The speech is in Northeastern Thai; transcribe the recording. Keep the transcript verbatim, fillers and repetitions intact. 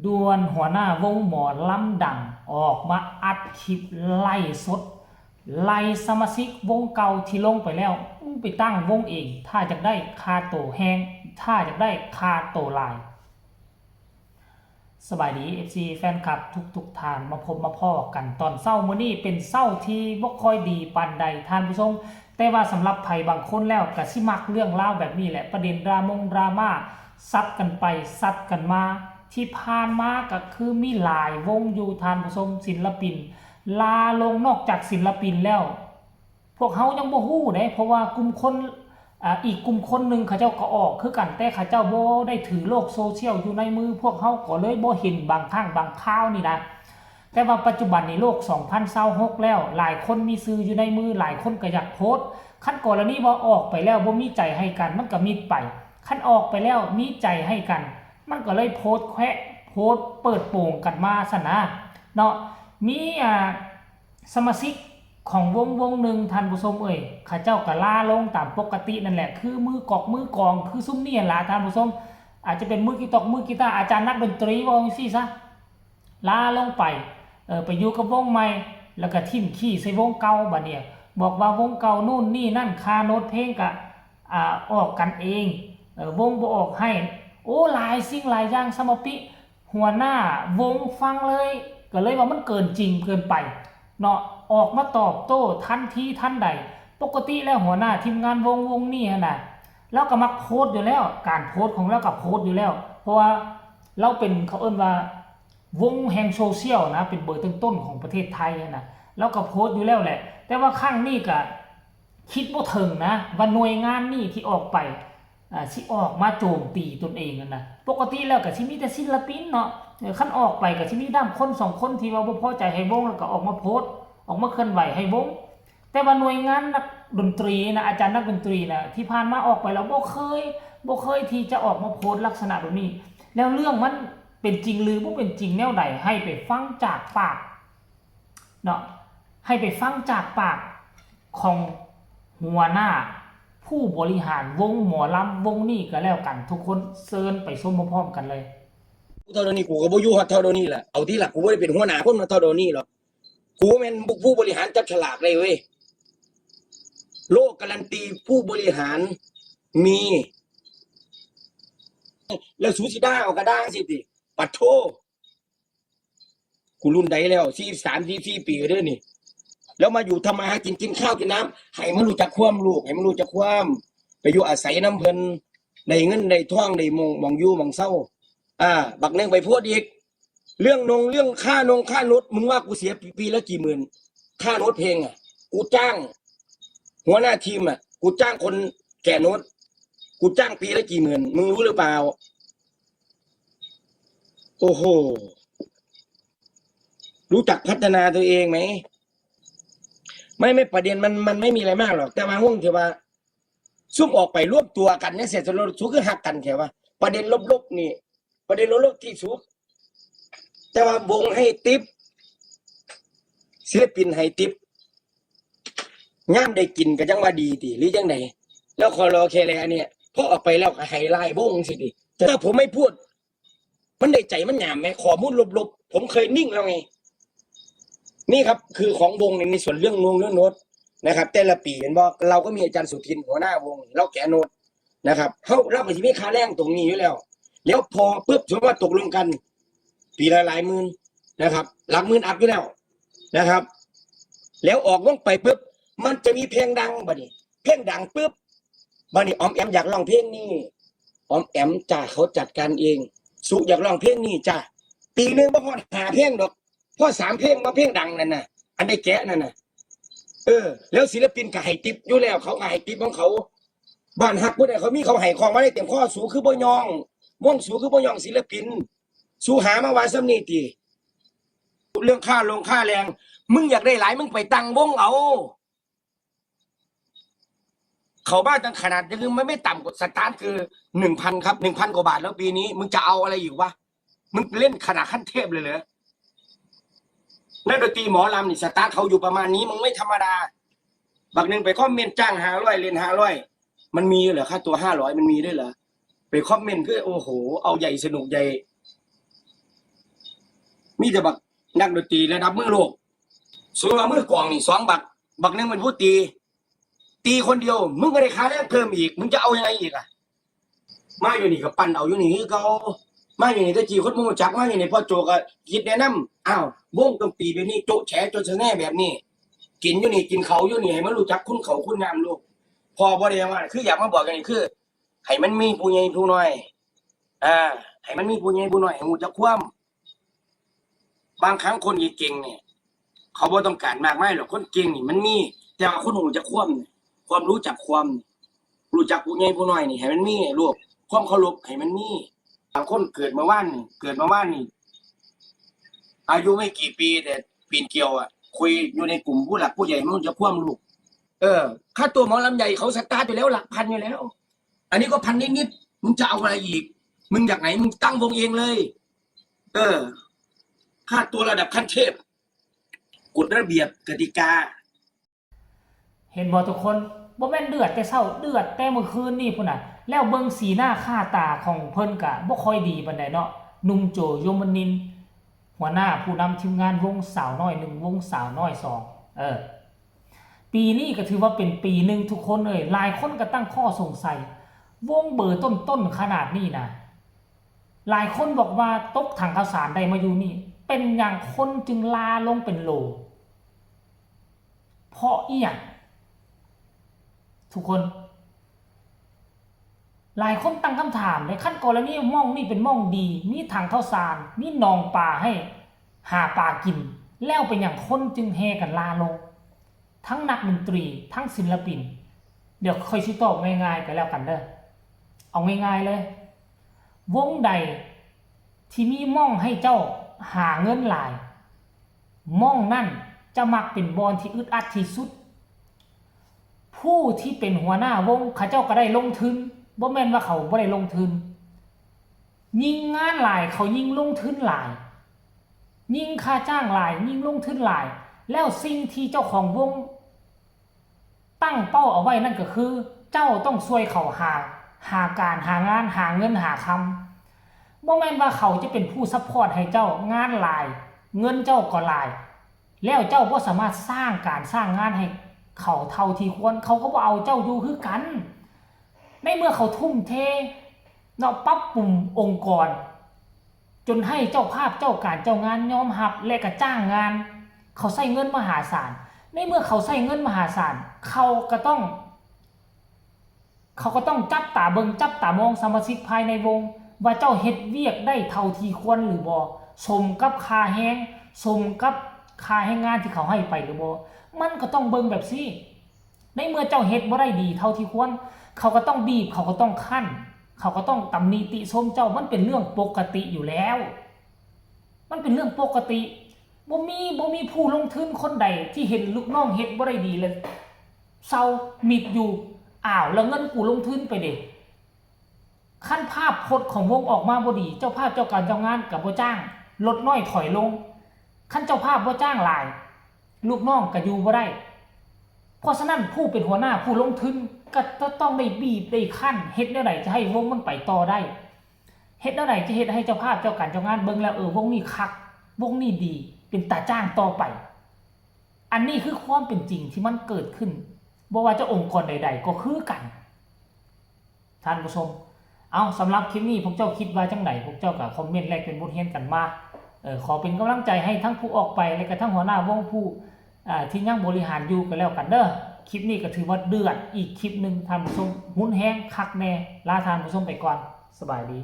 ด่วน หัวหน้าวงหมอลำดังออกมาอัดคลิปไลฟ์สด ไล่สมาชิกวงเก่าที่ลงไปแล้ว มึงไปตั้งวงเอง ถ้าอยากได้ค่าโตแฮง ถ้าอยากได้ค่าโตหลาย สบายดี เอฟซี แฟนคลับทุกๆท่าน มาพบมาพ้อกันตอนเช้ามื้อนี้เป็นเช้าที่บ่ค่อยดีปานใดท่านผู้ชม แต่ว่าสำหรับไผบางคนแล้วก็สิมักเรื่องราวแบบนี้แหละ ประเด็นดรามงดราม่า ซัดกันไปซัดกันมา ที่ผ่านมาก็คือมีหลายวงอยู่ท่านผู้ชม ศิลปินลาลง นอกจากศิลปินแล้ว พวกเฮายังบ่ฮู้เด้ เพราะว่ากลุ่มคน อ่า อีกกลุ่มคนหนึ่งเขาเจ้าก็ออกคือกัน แต่เขาเจ้าบ่ได้ถือโลกโซเชียลอยู่ในมือ พวกเฮาก็เลยบ่เห็นบางครั้งบางคราวนี่นะ แต่ว่าปัจจุบันนี้โลกสองพันซาวหกแล้ว หลายคนมีสื่ออยู่ในมือ หลายคนก็อยากโพสต์ คันกรณีว่าออกไปแล้วบ่มีใจให้กัน มันก็มิดไป คันออกไปแล้วมีใจให้กัน มันก็เลยโพสต์แควะ โพสต์เปิดโปงกันมาซั่นนะ เนาะ มี อ่า สมาชิกของวงวงหนึ่งท่านผู้ชมเอ่ย เขาเจ้าก็ลาลงตามปกตินั่นแหละ คือมือกอกมือกลอง คือซุมนี่หั่นล่ะท่านผู้ชม อาจจะเป็นมือกีตอกมือกีตาร์ อาจารย์นักดนตรี ว่าจั่งซี้ซะ ลาลงไป เออ ไปอยู่กับวงใหม่ แล้วก็ทิ่มขี้ใส่วงเก่าบัดเนี่ย บอกว่าวงเก่านู่นนี่นั่น ค่าโน้ตเพลงก็ อ่า ออกกันเอง เออ วงบ่ออกให้ โอ้ หลายสิ่งหลายอย่าง สมาปิ หัวหน้าวงฟังเลย ก็เลยว่ามันเกินจริงเกินไป เนาะ ออกมาตอบโต้ทันทีทันใด ปกติแล้วหัวหน้าทีมงานวงวงนี้หั่นน่ะ ลาวก็มักโพสต์อยู่แล้ว การโพสต์ของลาวก็โพสต์อยู่แล้ว เพราะว่าลาวเป็น เขาเอิ้นว่าวงแห่งโซเชียลนะ เป็นเบอร์ต้นๆของประเทศไทยหั่นน่ะ ลาวก็โพสต์อยู่แล้วแหละ แต่ว่าครั้งนี้ก็คิดบ่ถึงนะ ว่าหน่วยงานนี้ที่ออกไป อ่า สิออกมาโจมตีตนเองหั่นน่ะ ปกติแล้วก็สิมีแต่ศิลปินเนาะ เออ คันออกไปก็สิมีดำคนสองคนที่ว่าบ่พอใจให้วง แล้วก็ออกมาโพสต์ ออกมาเคลื่อนไหวให้วง แต่ว่าหน่วยงานนักดนตรีนะ อาจารย์นักดนตรีนะ ที่ผ่านมาออกไปแล้วบ่เคย บ่เคยที่จะออกมาโพสต์ลักษณะแบบนี้ แล้วเรื่องมันเป็นจริงหรือบ่เป็นจริงแนวใด ให้ไปฟังจากปาก เนาะ ให้ไปฟังจากปากของหัวหน้าผู้บริหารวงหมอลำวงนี้ก็แล้วกัน ทุกคนเชิญไปชมพร้อมๆกันเลย เท่าเดี๋ยวนี้กูก็บ่อยู่ฮอดเท่าเดี๋ยวนี้แหละ เอาที่หลักกูบ่ได้เป็นหัวหน้าคนมาเท่าเดี๋ยวนี้หรอก กูแม่นผู้บริหารจับฉลากเลยเว้ย โลกการันตีผู้บริหารมี แล้วสูสิด่าเอากระด้างสิติ ปัดโท กูรุ่นใดแล้ว สี่สิบสาม สี่สิบสี่ ปีเด้อนี่ แล้วมาอยู่ทำมาหากิน กินข้าวกินน้ำ ให้มันรู้จักความลูก ให้มันรู้จักความ ไปอยู่อาศัยนำเพิ่น ได้เงินได้ทอง ได้หม่อง หม่องอยู่หม่องเซา อ่า บักหนึ่งไปโพสต์อีก เรื่องนง เรื่องค่านงค่าโน้ต มึงว่ากูเสียปี ปีละกี่หมื่น ค่าโน้ตเพลงอ่ะ กูจ้าง หัวหน้าทีมอ่ะ กูจ้างคนแกะโน้ต กูจ้างปีละกี่หมื่น มึงรู้หรือเปล่า โอ้โห รู้จักพัฒนาตัวเองไหม ไม่ ไม่ ประเด็นมัน มันไม่มีอะไรมากหรอก แต่ว่าห่วงที่ว่า ซุ่มออกไปรวมตัวกันจั่งซี้ สรุปสุดคือฮักกันแท้วะ ประเด็นลบๆนี่ ประเด็นลบๆที่สุด แต่ว่าวงให้ทิป ศิลปินให้ทิป ยามได้กินก็จั่งว่าดีติ หรือจั่งใด แล้วคอรอแคแลเนี่ย พอออกไปแล้วก็ให้ร้ายวงจั่งซี้ติ แต่ถ้าผมไม่พูด มันได้ใจมันหยาบไหม ข้อมูลลบๆ ผมเคยนิ่งแล้วไง นี่ครับ คือของวงใน ในส่วนเรื่องนงเรื่องโน้ตนะครับ แต่ละปีเห็นบ่ เราก็มีอาจารย์สุทินหัวหน้าวง ลาวแกะโน้ตนะครับ เฮา ลาวก็สิมีค่าแรงตรงนี้อยู่แล้ว แล้วพอปุ๊บ สมมุติว่าตกลงกัน ปีละหลายหมื่นนะครับ หลักหมื่นอัพอยู่แล้วนะครับ แล้วออกวงไปปุ๊บ มันจะมีเพลงดังบัดนี้ เพลงดังปุ๊บ บัดนี้ออมแอมอยากร้องเพลงนี้ ออมแอมจ้า เขาจัดการเอง สุอยากร้องเพลงนี้จ้า ปีหนึ่งบ่ฮอดห้าเพลงดอก พอสามเพลง บ่เพลงดังนั่นน่ะ อันได้แกะนั่นน่ะ เออ แล้วศิลปินก็ให้ทิปอยู่แล้ว เขาก็ให้ทิปของเขา บ้านฮักผู้ใดเขามี เขาให้ของมาได้เต็มคอ สุคือบ่ย่อง วงสุคือบ่ย่องศิลปิน สุหามาว่าส่ำนี้ติ เรื่องค่าลงค่าแรง มึงอยากได้หลาย มึงไปตั้งวงเอา เขาบ้านตั้งขนาดนี้ มันไม่ต่ำกว่า สตาร์ทคือ หนึ่งพัน ครับ หนึ่งพัน กว่าบาท แล้วปีนี้ มึงจะเอาอะไรอยู่วะ มึงเล่นขนาดขั้นเทพเลยเหรอ นักดนตรีหมอลำนี่ สตาร์ทเขาอยู่ประมาณนี้ มึงไม่ธรรมดา บักหนึ่งไปคอมเมนต์จ้างห้าร้อย เล่นห้าร้อย มันมีเหรอ ค่าตัวห้าร้อย มันมีด้วยเหรอ ไปคอมเมนต์คือ โอ้โห เอาใหญ่สนุกใหญ่ มีแต่บักนักดนตรีระดับมือโลก สมมุติว่ามือกลองนี่สองบัก บักหนึ่งเป็นผู้ตี ตีคนเดียว มึงก็ได้ค่าแรงเพิ่มอีก มึงจะเอายังไงอีกอะ มาอยู่นี่ก็ปั่นเอาอยู่นี่คือเก่า มาอยู่นี่แต่กี้คนบ่รู้จัก มาอยู่นี่พ่อโจก็คิดแนะนำ อ้าว วงดนตรีแบบนี้ โจ๊ะแฉะโจ๊ะแฉะแบบนี้ กินอยู่นี่ กินเขาอยู่นี่ ให้มันรู้จักคุณเขาคุณงามลูก พ่อบ่ได้ว่า คืออยากมาบอกอย่างนี้คือ ให้มันมีผู้ใหญ่ผู้น้อย อ่า ให้มันมีผู้ใหญ่ผู้น้อย ให้รู้จักความ บางครั้งคนเก่งๆเนี่ย เขาบ่ต้องการมากมายหรอก คนเก่งนี่มันมี แต่ว่าคนรู้จักความนี่ ความรู้จักความนี่ รู้จักผู้ใหญ่ผู้น้อยนี่ ให้มันมีลูก ความเคารพให้มันมี บางคนเกิดมาวานนี่ เกิดมาวานนี่ อายุไม่กี่ปีแต่ปีนเกลียวอะ คุยอยู่ในกลุ่มผู้หลักผู้ใหญ่ มันรู้จักความลูก เออ ค่าตั๋วหมอลำใหญ่เขาสตาร์ทอยู่แล้วหลักพันอยู่แล้ว อันนี้ก็พันนิดๆ มึงจะเอาอะไรอีก มึงอยากไหน มึงตั้งวงเองเลย เออ ค่าตั๋วระดับขั้นเทพ กฎระเบียบกติกา เห็นบ่ทุกคน บ่แม่นเดือดแต่เช้า เดือดแต่มื้อคืนนี่พุ้นน่ะ แล้วเบิ่งสีหน้าค่าตาของเพิ่นกะบ่ค่อยดีปานใดเนาะ หนุ่มโจ ยมนินทร์ หัวหน้าผู้นำทีมงานวงสาวน้อยหนึ่ง วงสาวน้อยสอง เออ ปีนี้ก็ถือว่าเป็นปีหนึ่งทุกคนเอ้ย หลายคนก็ตั้งข้อสงสัย วงเบอร์ต้นๆขนาดนี้นะ หลายคนบอกว่าตกถังข้าวสารได้มาอยู่นี่ เป็นหยังคนจึงลาลงเป็นโหล เพราะอิหยัง ทุกคน หลายคนตั้งคำถามเลย คันกรณีหม่องนี่เป็นหม่องดี มีถังข้าวสาร มีหนองปลาให้หาปลากิน แล้วเป็นหยังคนจึงแห่กันลาลง ทั้งนักดนตรี ทั้งศิลปิน เดี๋ยวข้อยสิตอบง่ายๆก็แล้วกันเด้อ เอาง่ายๆเลย วงใดที่มีหม่องให้เจ้าหาเงินหลาย หม่องนั่นจะมักเป็นบ่อนที่อึดอัดที่สุด ผู้ที่เป็นหัวหน้าวงเขาเจ้าก็ได้ลงทุน บ่แม่นว่าเขาบ่ได้ลงทุน ยิ่งงานหลายเขายิ่งลงทุนหลาย ยิ่งค่าจ้างหลาย ยิ่งลงทุนหลาย แล้วสิ่งที่เจ้าของวงตั้งเป้าเอาไว้นั่นก็คือ เจ้าต้องช่วยเขาหา หาการ หางาน หาเงิน หาคำ บ่แม่นว่าเขาจะเป็นผู้ซัพพอร์ตให้เจ้า งานหลาย เงินเจ้าก็หลาย แล้วเจ้าบ่สามารถสร้างการสร้างงานให้เขาเท่าที่ควร เขาก็บ่เอาเจ้าอยู่คือกัน ในเมื่อเขาทุ่มเทเนาะ ปรับปรุงองค์กร จนให้เจ้าภาพเจ้าการเจ้างานยอมรับและก็จ้างงาน เขาใช้เงินมหาศาล ในเมื่อเขาใช้เงินมหาศาล เขาก็ต้อง เขาก็ต้องจับตาเบิ่งจับตามองสมาชิกภายในวง ว่าเจ้าเฮ็ดเวียกได้เท่าที่ควรหรือบ่ สมกับค่าแรง สมกับค่าแรงงานที่เขาให้ไปหรือบ่ มันก็ต้องเบิ่งแบบซี่ ในเมื่อเจ้าเฮ็ดบ่ได้ดีเท่าที่ควร เขาก็ต้องบีบ เขาก็ต้องคั้น เขาก็ต้องตำหนิติชมเจ้า มันเป็นเรื่องปกติอยู่แล้ว มันเป็นเรื่องปกติ บ่มี บ่มีผู้ลงทุนคนใดที่เห็นลูกน้องเฮ็ดบ่ได้ดีแล้วเซา มิดอยู่ อ้าว แล้วเงินกูลงทุนไปเด้ คันภาพพจน์ของวงออกมาบ่ดี เจ้าภาพเจ้าการเจ้างานก็บ่จ้าง ลดน้อยถอยลง คันเจ้าภาพบ่จ้างหลาย ลูกน้องก็อยู่บ่ได้ เพราะฉะนั้นผู้เป็นหัวหน้าผู้ลงทุนก็จะต้องได้บีบได้คั้น เฮ็ดแนวใดจะให้วงมันไปต่อได้ เฮ็ดแนวใดจะเฮ็ดให้เจ้าภาพเจ้าการเจ้างานเบิ่งแล้ว เออ วงนี้คัก วงนี้ดี เป็นตาจ้างต่อไป อันนี้คือความเป็นจริงที่มันเกิดขึ้น บ่ว่าจะองค์กรใดๆก็คือกัน ท่านผู้ชม เอา สำหรับคลิปนี้พวกเจ้าคิดว่าจั่งใด พวกเจ้าก็คอมเมนต์แลกเปลี่ยนบทเรียนกันมา เออ ขอเป็นกำลังใจให้ทั้งผู้ออกไป และก็ทั้งหัวหน้าวงผู้ อ่า ที่ยังบริหารอยู่ก็แล้วกันเด้อ คลิปนี้ก็ถือว่าเดือดอีกคลิปหนึ่ง ท่านผู้ชม รุนแรงคักแน่ ลาท่านผู้ชมไปก่อน สบายดี